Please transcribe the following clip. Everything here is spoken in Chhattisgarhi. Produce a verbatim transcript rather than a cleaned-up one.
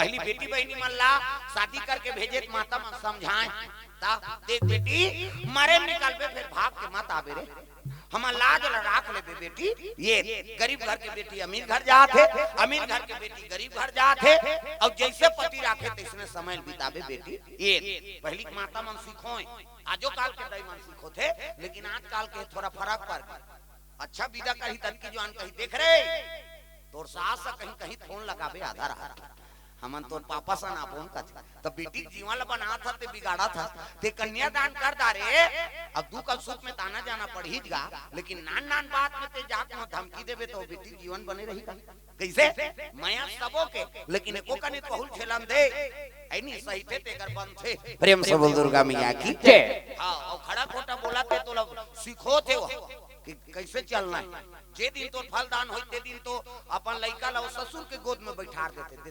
पहली बेटी बहिनी मन ला शादी करके भेजे त माता मन समझाए, ता देख बेटी, मरे निकलबे, फिर भाग के मत आबे रे, हमर लाज ला राख लेबे बेटी। ये गरीब घर के बेटी अमीर घर जात हे, अमीर घर के बेटी गरीब घर जात हे, अउ जैसे पति राखे तैसने समय ल बिताबे बेटी। ये पहली माता मन सिखोए, आजो काल के दाई मन सिखोथे, लेकिन आजकाल के थोड़ा फरक पर। अच्छा विदा करही तनकी जुआन कही, देख रे, तोर सास ह कहीं कहीं फोन लगाबे आधा रात, हमन तोर पापा सन आबोन कथे, त बेटी के जीवन ल बनात हस ते बिगाड़त हस, ते कन्यादान कर डारे। अब दुख अउ सुख में त आना जाना पड़ही गा, लेकिन नान नान बात में ते जाके वहाँ धमकी देबे त बेटी के जीवन बने रही का? कैसे? मया सबो के, लेकिन एको कनिक बहुल झेलन दे, ऐनी सहिथे तेकर बनथे। प्रेम से बोल दुर्गा मैया की जय। हाँ, अउ खड़ा खोटा बोला ते तोला सिखोथे वो कि कैसे चलना हे। जे दिन तोर फलदान होई, ते दिन तो अपन लइका ला वो ससुर के गोद में बैठार देथे, देथे।